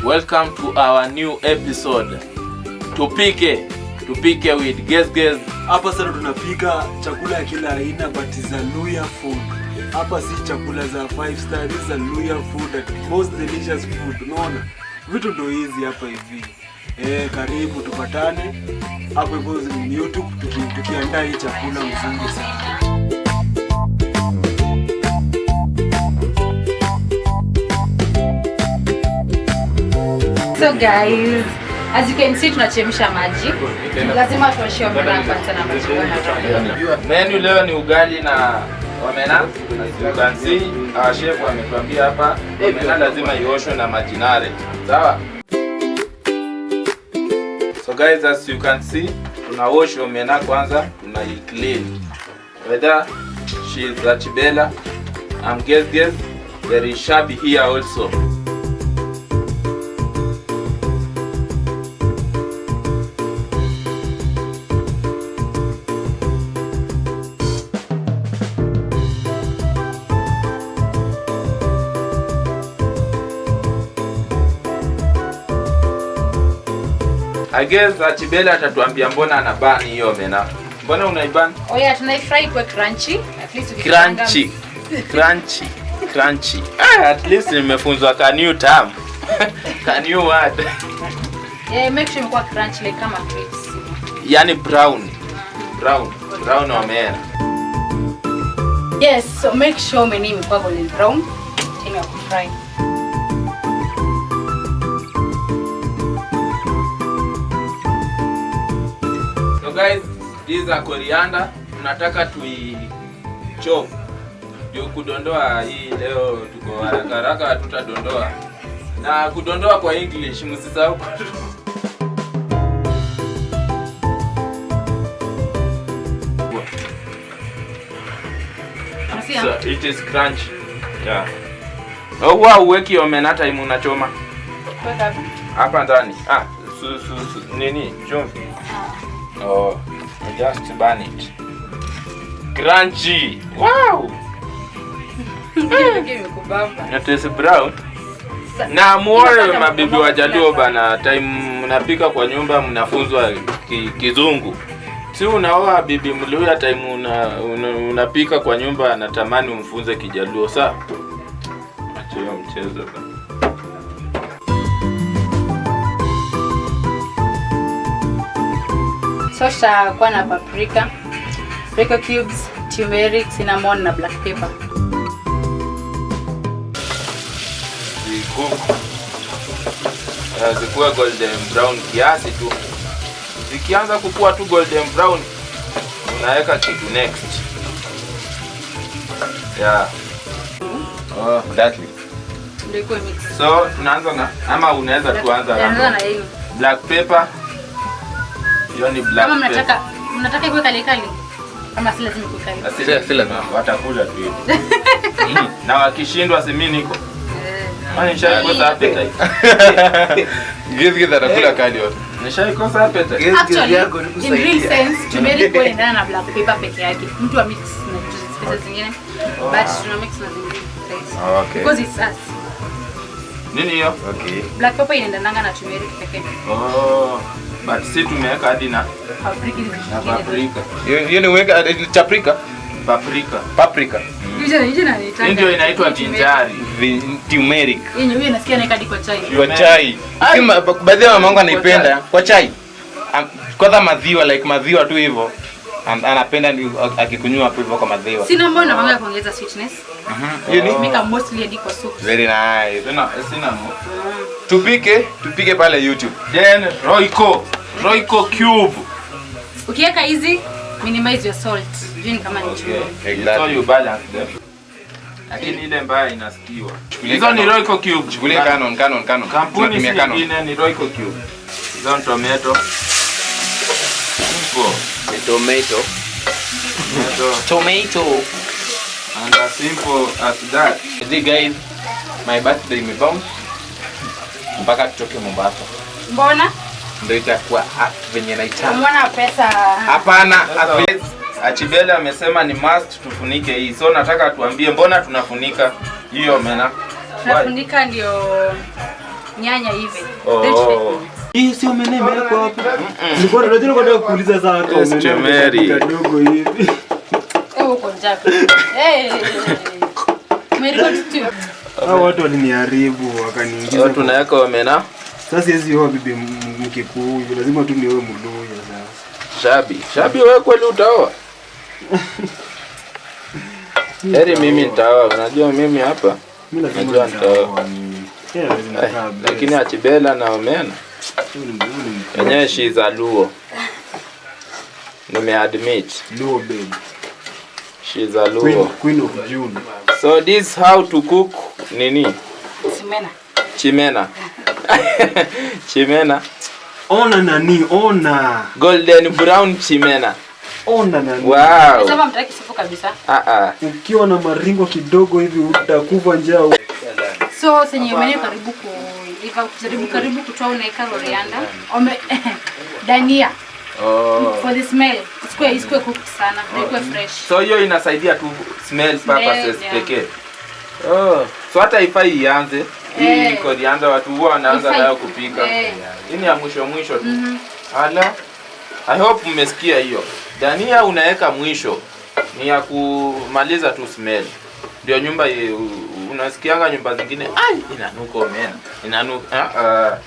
Welcome to our new episode. Tupike, tupike with Gezgez. Hapa sasa tunapika chakula ya kila aina but is a Luya food. Hapa si chakula za five star, this is a Luya food, that most delicious food. Unaona? Vitu ndo hizi hapa hivi. Karibu tupatane hapo hivyo ni YouTube tukiandaa hii chakula mzuri sana. So guys, as you can see tunachemsha maji. Lazima tuoshe omena kwanza na maji kwa haraka. Menu leo ni ugali na omena. As you can see, our chef ametuambia hapa omena lazima ioshwe na majinare. Sawa? So guys, as you can see, tunawash omena kwanza, tunai clean. Whether she is Achibela, I'm Gezgez, there is Shabi here also. I guess Achibela atatuambia mbona ana ban hiyo omena. Mbona unaiban? Oh yeah, tunaifry kwa crunchy. At least ukikaranga- Crunchy. Crunchy. Crunchy. At least nimefunzwa ka new term. Ka new word. Yeah, make sure imekuwa crunchy like kama crisps. Yani brown. Brown. Brown omena. Yes, so make sure omena imekuwa golden brown. Time ya kufry. So guys, these are coriander. Tunataka tui chop. Ndio kudondoa hii leo tuko haraka haraka hatutadondoa. Na kudondoa kwa English msisahau. Unasikia? So it is crunchy. Yeah. Oh, huwa uweki omena time unachoma Weka hapa. hapa ndani. Ah, su, su, su, nini? Chumvi. Oh, just burn it. Crunchy. Wow. Ndio imekubamba. It is brown. Na muone mabibi wa Jaluo bana, time mnapika kwa nyumba mnafunzwa kizungu. Si unaoa bibi Mluya time unapika kwa nyumba anatamani umfunze Kijaluo sa. Acha hiyo mchezo bana. So tutakuwa na paprika, paprika cubes, turmeric, cinnamon na black pepper. Zikuku. Zikuwe golden brown kiasi tu. Zikianza kukua tu golden brown, unaweka kitu next. Yeah. Oh, Exactly. Ndio ikuwe mix. So tunaanza na ama unaweza tuanza Tunaanza random. na hii. Black pepper. Hiyo ni black Kama pepper. mnataka ikuwe kali kali. Kama si lazima ikuwe kali. Si lazima watakula tu hivi. Na wakishindwa si mimi niko. Kwani nishaikosa appetite. Gezgez atakula kali yote. Nishaikosa appetite. Actually, in real sense, turmeric huwa inaendana na black pepper peke yake. Mtu wa mix na vitu spices zingine. But tuna mix na zingine. Okay. Because it's us. Nini hiyo? Okay. Black pepper inaendananga na turmeric pekee. Oh, but si tumeweka hadi na Paprika hizi na zingine. paprika. Hiyo ni weka chaprika, Paprika. paprika, Hiyo hiyo inaitwa. Hii ndio inaitwa jinjari. Turmeric. Yenye huyo nasikia naika hadi kwa chai. Kwa chai. Si baadhi ya mamangu anaipenda kwa chai. Kwanza maziwa like maziwa tu hivyo. Anapenda ni akikunywa hapo hivyo kwa maziwa. Cinnamon na manga kuongeza sweetness. Hiyo ni Tumika mostly hadi kwa soup. very nice. Sina mo. Tupike pale YouTube. Then Royco, Royco cube. Ukiweka hizi minimize your salt. Sijui ni kama ni Okay. chumvi. Exactly. So you balance them. Lakini ile mbaya inasikiwa. Chukulia Hizo ni Canon. Royco cube. Chukulia Canon, Canon, Canon. Kampuni si Tunatumia Canon. nyingine ni Royco cube. Hizo ni tomato. Simple. Tomato. Tomato. Tomato. And as simple as that. See guys, my birthday imebounce mpaka tutoke Mombasa. Mbona? Ndio itakuwa act venye naitaka. Mbona pesa? Hapana, Achibele amesema ni must tufunike hii. So nataka tuambie mbona tunafunika hiyo omena. Tunafunika ndio Nyanya hivi. Oh. 35 minutes. Hii sio omena imewekwa hapo. Nilikuwa unajua nilikuwa kuuliza saa kwa Yes, omena Chemeri. kidogo hivi. Eh, uko njaa. Eh. Umerecord stew. Hao watu waliniharibu wakaniingiza. So tunaweka omena. Sasa siwezi oa bibi Mkikuyu, lazima tu nioe Mluya sasa. Shabi. Shabi wewe kweli utaoa? Heri mimi nitaoa. Unajua mimi hapa. Mimi lazima Najua nitaoa mimi. Yeah, lazima Eh, kaa best. lakini Achibela na omena Huyu ni huyu ni yenyewe she is a Luo. Nimeadmit Luo babe. she is a Queen, Luo. Queen of June. So this how to cook nini? Simena. Chimena. Chimena. Ona nani, ona. Golden brown chimena. Ona nani. Wow. Sasa mtaki supu kabisa. Ah ah. Ukiwa na maringo kidogo hivi utakufa njaa. So senye omena karibu kuiva, karibu kutoa unaweka coriander. Dania. Oh. For the smell. Isikuwe cooked sana, ikuwe fresh. So hiyo inasaidia tu smell purposes yeah. pekee. Oh. So hata ifai ianze. Hii Eh. coriander watu huwa wanaanza Ifai. nayo kupika. Eh. Hii ni ya mwisho mwisho tu. Ala. I hope mmesikia hiyo. Dania unaweka mwisho. Ni ya kumaliza tu smell. Ndio nyumba unasikianga nyumba zingine ai inanuka omena. Inanuka. Ah, ah.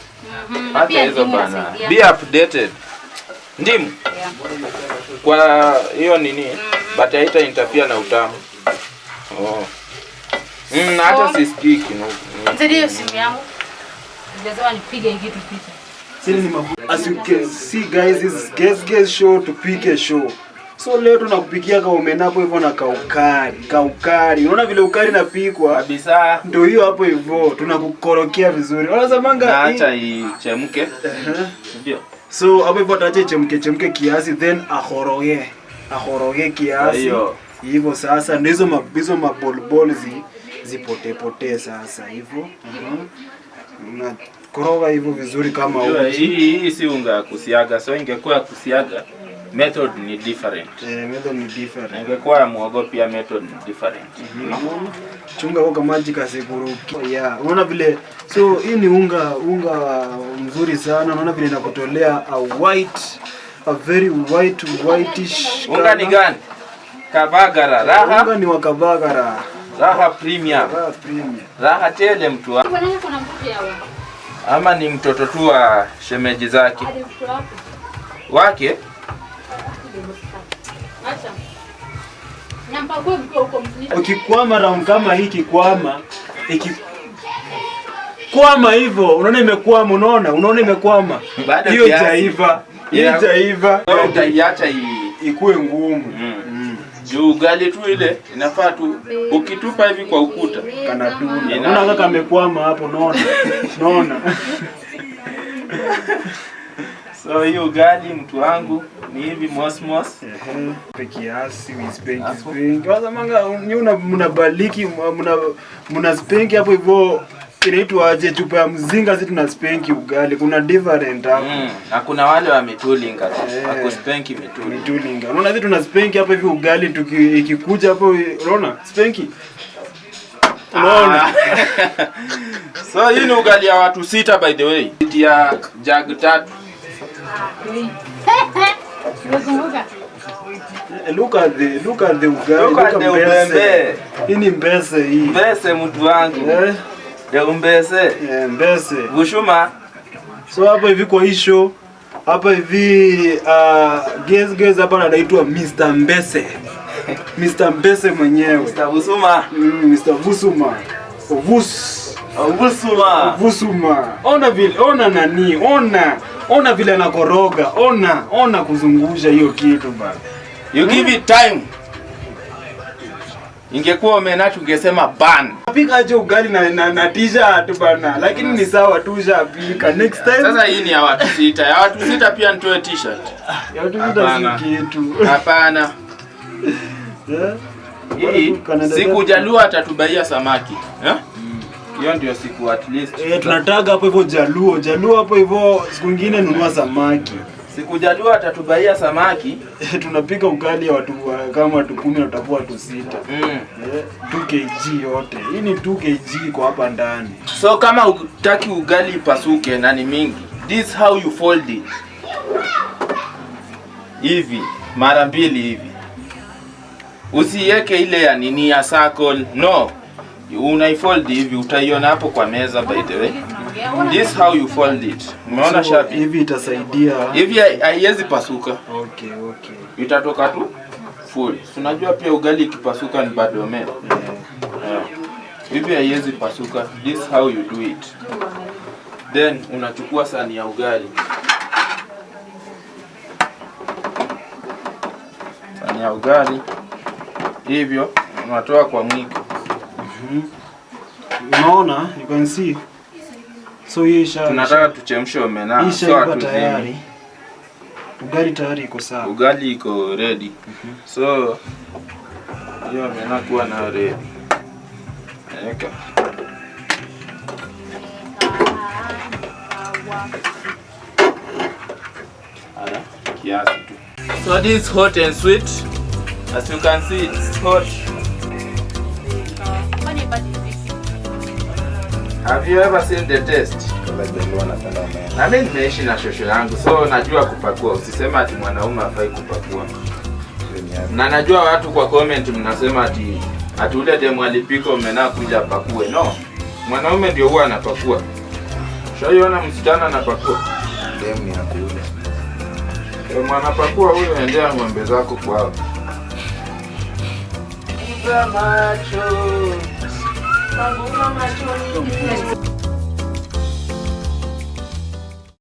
Na Hata pia hizo ndimu bana. inasaidia. Be updated. Ndimu Yeah. kwa hiyo nini? But haita interfere na utamu. Oh. Na hata sisikii kinuku. Nisaidie hiyo simu yangu. Lazima nipige hii kitu picha. Sisi ni As you can see guys, this is Guess Guess Show tupike show. So leo tunakupikia kaomena hapo hivyo na kaukari. Kaukari. Unaona vile ukari napikwa? Kabisa. Ndio hiyo hapo hivyo. Tunakukorokea vizuri. Unasemanga Na acha ichemke. Ndio. So hapo hivyo ataacha ichemke chemke kiasi then akhoroge. Akhoroge kiasi. Hiyo. Hivyo sasa ndio hizo hizo mabolbol zipotee potee sasa hivyo. Unakoroga hivyo vizuri kama uji. Hii si unga ya kusiaga, so ingekuwa kusiaga method ni different. Method ni different. Ingekuwa ya muhogo pia method ni different. Chunga kwa maji kasikuruki. Yeah, unaona vile. So hii ni unga mzuri sana. Unaona vile inakutolea a white, a very white whitish. Unga ni gani? Kavagara, Raha. Unga ni wa Kavagara. Raha Premium. Raha Premium. Raha tele mtu wa. Ama ni mtoto tu wa shemeji zake. Wake? Ukikwama round kama hii kikwama, ikikwama hivyo, unaona imekwama, unaona imekwama. Hiyo jaiva, hiyo jaiva. Utaiacha ikue ngumu. Juu ugali tu ile inafaa tu ukitupa hivi kwa ukuta kana dunda. Unaona kaka amekwama hapo, unaona? Unaona? So hiyo ugali mtu wangu ni hivi mosmos. Kiasi we spank spank. Kwanza manga nyinyi mnabaliki mna spank hapo hivyo inaitwa aje chupa ya mzinga, sisi tuna spank ugali. Kuna different hapo. Na kuna wale wa mitulinga. Wako spank mitulinga. Unaona sisi tuna spank hapo hivi ugali ikikuja hapo unaona spank. Unaona? So hii ni ugali ya watu 6 by the way. Ya jug 3. Look at the ugali. Look at the ubembe. Hii ni mbese hii. Mbese mtu wangu. Ndio mbese. Mbese. Bushuma. So hapa hivi kwa hii show, hapa hivi guess hapa anaitwa Mr. Mbese. Mr. Mbese mwenyewe. Mr. Busuma. Mr. Busuma. Busuma. Busuma. Ona vile, ona nani, ona. Ona vile anakoroga, ona kuzungusha hiyo kitu bana. You give it time. Ingekuwa omena tungesema ban. Pika aje ugali na t-shirt bana. Lakini ni sawa tu ushapika. Next time. Sasa hii ni ya watu 6. Ya watu 6 pia nitoe t-shirt. Ya watu 6 si kitu. Hapana. Hii siku Jaluo atatubaia samaki. Eh? Hiyo ndio siku at least. Tunataka hapo hivyo Jaluo. Jaluo hapo hivyo siku nyingine nunua samaki. Sikujajua atatubaia samaki. Tunapika ugali ya watu kama watu 10 na tutakuwa watu 6. 2 kg yote. Hii ni 2 kg kwa hapa ndani. So kama hutaki ugali ipasuke na ni mingi, this how you fold it. Hivi, mara mbili hivi. Usiweke ile ya nini ya circle. No. Unaifold hivi, utaiona hapo kwa meza by the way. This how you fold it. Umeona So, Shabi? hivi itasaidia. Hivi haiwezi pasuka. Okay, okay. Itatoka tu full. Unajua pia ugali ikipasuka ni bado mea. Yeah. Hivi haiwezi pasuka. This how you do it. Then unachukua sahani ya ugali. Sahani ya ugali hivyo unatoa kwa mwiko. Unaona, you can see. So hii isha Tunataka tuchemshe omena. hii So ishaiva hatuzimi. tayari. Ugali tayari iko sawa. Ugali iko ready. So hiyo omena kuwa nayo ready. Weka. Ara, kiasi tu. So this hot and sweet. As you can see, it's hot. Have you ever seen the taste? Na mimi nimeishi na shosho yangu, so najua kupakua. Usisema ati mwanaume hafai kupakua. Na najua watu kwa comment mnasema ati ule demu alipika omena kuja apakue. No. Mwanaume ndio huwa anapakua. Shaiona msichana anapakua? Demu ni ya kula. Mwanapakua huyo, endea ng'ombe zako kwao. Macho.